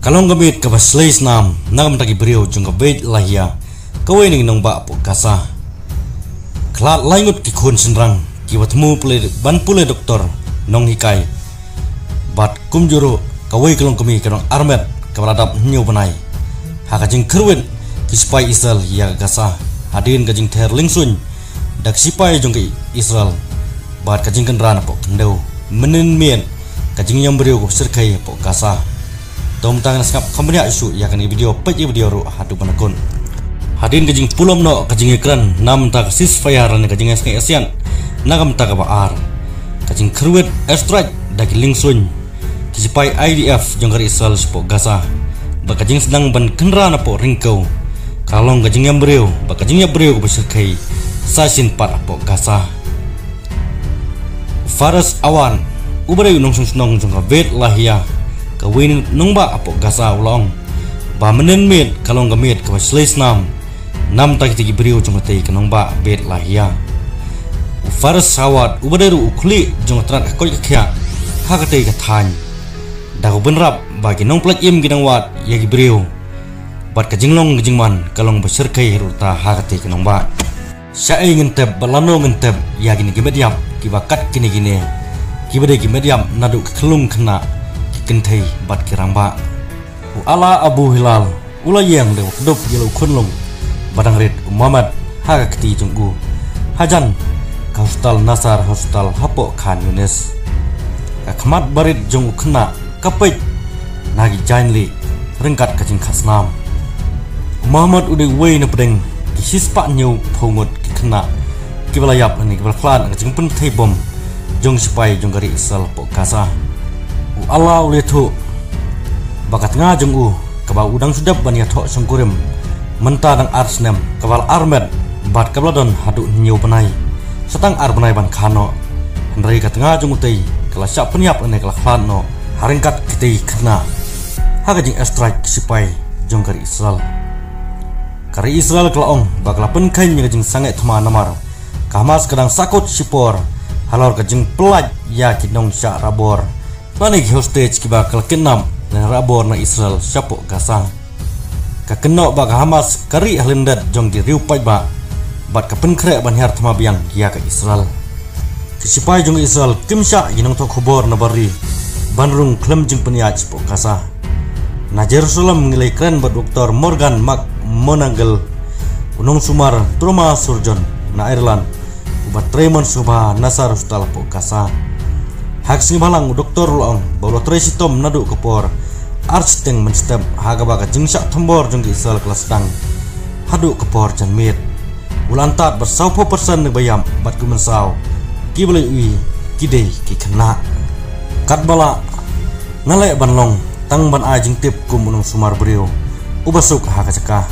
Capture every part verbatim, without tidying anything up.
Ka long ka miet kaba shlei snam na ka bynta ki briew jong ka Beit Lahia, kawei na ki nongbah hapoh Gaza. Khlad lai ngut ki khun shynrang kiba thmu pule ban pule doktor, nonghikai, bad kumjuh ruh kawei ka longkmie ka nong armet kaba la dap hynñiew bnai. Ha ka jingkhyrwit ki sipai Israel ïa ka Gaza hadien ka jingther lyngsuiñ da ki sipai jong ka Israel bad ka jingkynran hapoh khyndew, mynnin miet ka jingïam briew kaba shyrkhei hapoh Gaza. To mynta ngin sngap kham bniah shuh ïa kane ka video, peit ïa ka video ruh haduh ban da kut. Hadien ka jingpulom noh ka jingïakren na ka bynta ka ceasefire lane ka jingïasngewsih na ka bynta kaba ar, ka jingkhyrwit airstrike da ki lyngsuiñ ki sipai I D F jong ka ri Israel shapoh Gaza, bad ka jingsdang ban kynran hapoh ryngkew, ka long ka jingïam briew bad ka jingïap briew kaba shyrkhei sa shisien pat hapoh Gaza. Fares Awad, uba dei u nongshong shnong jong ka Beit Lahia, kawei na ki nongbah hapoh Gaza, u la ong ba mynnin miet ka long ka miet kaba shlei snam na ka bynta kitei ki briew jong katei ka nongbah Beit Lahia. U Fares Awad, uba dei ruh u khlieh jong ka tnat ka koit ka khiah ha katei ka thaiñ, da kaba bynrap ba ki nongpyllait im ki dang wad ïa ki briew bad ka jinglong ka jingman ka long ba shyrkhei ruh ta ha katei ka nongbah. Shaei ngin tep bad lano ngin tep ïa kine ki met ïap kiba kat kine kine, kiba dei ki met ïap naduh ki khyllung khynnah, ki kynthei bad ki rangbah. U Ala Abu Hilal u la ïeng da kaba kdup ïa la u khunlung ba dang rit, u Mohammed, ha ka kti jong u hajan ka hospital Nasser Hospital hapoh Khan Younis. Ka khmat barit jong u khynnah ka peit na ki jaiñlieh ryngkat ka jingkhah snam. U Mohammed u dei uwei na pdeng ki shispah hynñiewphew ngut ki khynnah kiba la ïap lane kiba la khlad na ka jingpynthei bom jong ki sipai jong ka ri Israel hapoh Gaza. U Ala u la ïathuh ba ka tnga jong u kaba u dang shu dep ban ïathoh shongkurim mynta dang ar snem, kaba la armet bad kaba la don haduh hynñiew bnai, sa tang ar bnai ban kha noh. Hynrei ka tnga jong utei ka la shah pynïap lane ka la khlad noh ha ryngkat kitei ki khynnah ha ka jing airstrike ki sipai jong ka ri Israel. Ka ri Israel ka la ong ba ka la pynkheiñ ïa ka jingsangeh thma namar ka Hamas ka dang sahkut shipor halor ka jingpyllait ïa ki nongshah rahbor lane ki hostage kiba ka la kidnap lane rahbor na Israel shapoh Gaza. Ka kynnoh ba ka Hamas ka rieh ha lyndet jong ki riew paidbah bad ka pynkhreh ban hiar thma biang ïa ka Israel. Ki sipai jong Israel kim shah ïa ki nongthoh khubor na bar ri ban rung khlem jingpynïaid shapoh Gaza. Na Jerusalem ngi la ïakren bad u Doktor Morgan McMonagle, u nongsumar trauma surgeon na Ireland, uba trei mon sngewbha Nasser Hospital hapoh Gaza. Ha ka sngi balang u doktor u la ong ba u la trei shitom naduh ka por ar shiteng mynstep ha kaba ka jingshah thombor jong ka Israel ka la sdang haduh ka por janmiet. U la antad bad sawphew persen na kiba ïap bad ki mynsaw kiba la ïohi ki dei ki khynnah. Katba lah nga leh ban long tang ban ai jingtip kum u nongsumar briew uba suk ha ka jaka.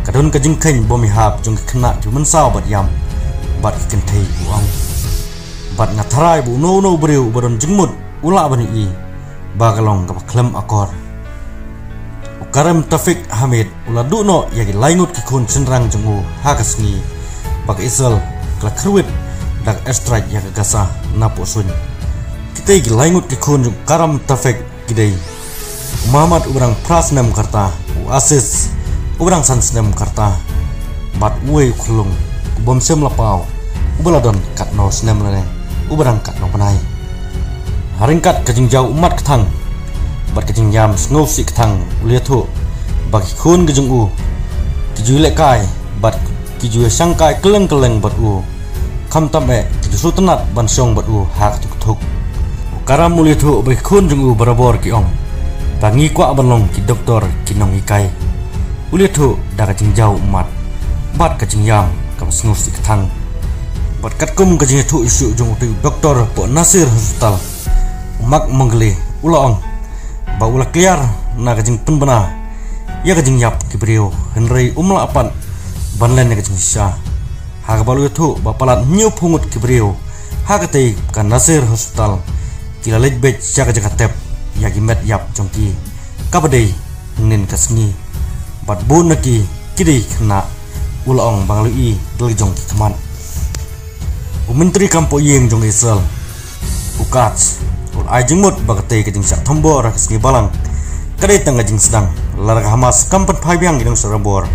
Ka don ka jingkheiñ bym ïahap jong ki khynnah ki mynsaw bad ïam bad ki kynthei, u ong. Bad nga tharai ba uno uno u briew uba don jingmut u lah ban ïohi ba ka long kaba khlem akor. U Karim Tafik Hamid u la duh noh ïa ki lai ngut ki khun shynrang jong u ha ka sngi ba ka Israel ka la khyrwit da ka airstrike ïa ka Gaza napoh suiñ. Kitei ki lai ngut ki khun jong u Karim Tafik ki dei u Mohammed uba dang phra snem ka rta, u Aziz uba dang san snem ka rta, bad uwei u khyllung u bym shym la paw uba la don katno snem lane uba dang katno bnai. Ha ryngkat ka jingjaw ummat kthang bad ka jingïam sngewsih kthang, u la ïathuh ba ki khun ki jong u ki ju ïalehkai bad ki ju ïashangkai kylleng kylleng bad u, khamtam eh ki ju sngewtynnat ban shong bad u ha ka thuk thuk. U Karim u la ïathuh ba ki khun jong u barabor ki ong ba ngi kwah ban long ki doktor, ki nonghikai. U la ïathuh da ka jingjaw ummat bad ka jingïam kaba sngewsih kthang. Bad katkum ka jingïathuh shuh jong utei u doktor hapoh Nasser Hospital, u McMonagle u la ong ba u la kliar na ka jingpynbna ïa ka jingïap ki briew, hynrei um lah pat ban len ïa ka jingshisha. Ha kaba u la ïathuh ba palat hynñiewphew ngut ki briew ha katei ka Nasser Hospital ki la leit beit sha ka jaka tep ïa ki met ïap jong ki kaba dei hynnin ka sngi, bad bun na ki ki dei khynnah, u la ong, ba nga la ïohi da la ki jong ki khmat. U Myntri Kam Poh Ïing jong Israel, u Katz, u la ai jingmut ba katei ka jingshah thombor ha ka sngi balang Ka dei tang ka jingsdang, lada ka Hamas kam pynphai biang ki nongshad robor,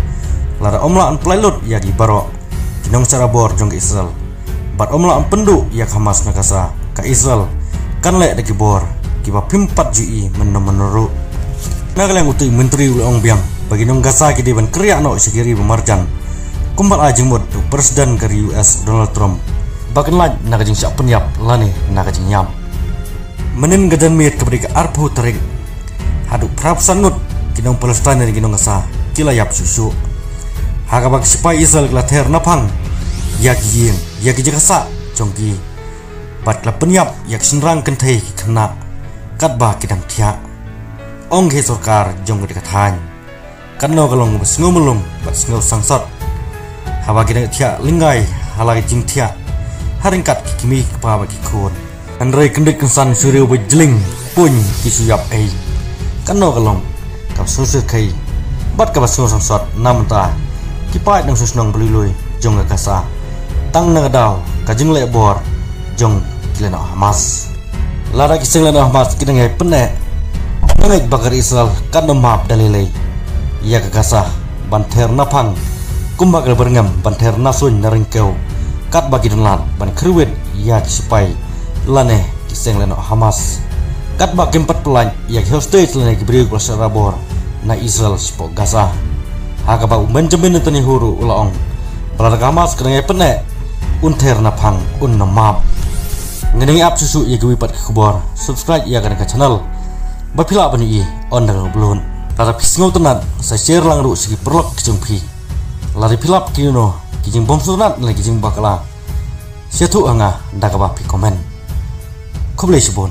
lada ym lah ban pynlait lut ïa ki baroh ki nongshad robor jong ka Israel, bad ym lah ban pynduh ïa ka Hamas na Gaza, ka Israel kan leh da ki bor kiba phim pat ju i mynno mynno ruh. Na ka liang utu u myntri u la ong biang ba ki nong Gaza ki dei ban kyrïah noh sha ki ri ba marjan, kumba la ai jingmut u President ka ri U S Donald Trump, ba kin lait na ka jingshah pynïap lane na ka jingïap. Mynnin ka janmiet kaba dei ka arphew tarik, haduh phra phew san ngut ki nong Palestine ne ki nong Gaza ki la ïap shuh shuh, ha kaba ki sipai Israel ki la ther naphang ïa ki ïing, ïa ki jaka sah jong ki, bad ki la pynïap ïa ki shynrang kynthei, ki khynnah, katba ki dang thiah. Ong ki sorkar jong ka dei ka thaiñ, katno ka long ba sngew mulung bad sngew sangsot haba ki dang thiah lyngngai ha la ka jingthiah ha ryngkat ki kmie ki kpa bad ki khun. Hynrei kyndit kynsan shu riew ba jling puñ ki shu ïap ei. Katno ka long kaba sngewsih khei bad kaba sngew sangsot na mynta ki paid nongshong shnong ba lui lui jong ka Gaza, tang na ka daw ka jingleh bor jong ki lehnoh Hamas. Lada ki seng lehnoh Hamas ki dang ïai pyneh, nga ngeit ba ka ri Israel kan ym map da lei lei ïa ka Gaza ban ther naphang kumba ka la byrngem ban ther na suiñ na ryngkew, katba ki don lad ban kyrwit ïa ki sipai lane ki seng lehnoh Hamas, katba kim pat pynlait ïa ki hostage lane ki briew kiba la shad robor na Israel shapoh Gaza. Ha kaba u Benjamin Netanyahu ruh u la ong ba lada ka Hamas ka dang ïai pyneh, un ther naphang, un ym map. Ngin ïa ap shuh shuh ïa kiwei pat ki khubor. Subscribe ïa kane ka channel ba phi lah ban ïohi ynda ka upload. Lada phi sngewtynnat, sa share lang ruh sha ki paralok ki jong phi. Lada phi lap kino kino ki jingbymsngewtynnat ne ki jingbakla, sa ïathuh ha nga da kaba phi comment. Khublei shibun.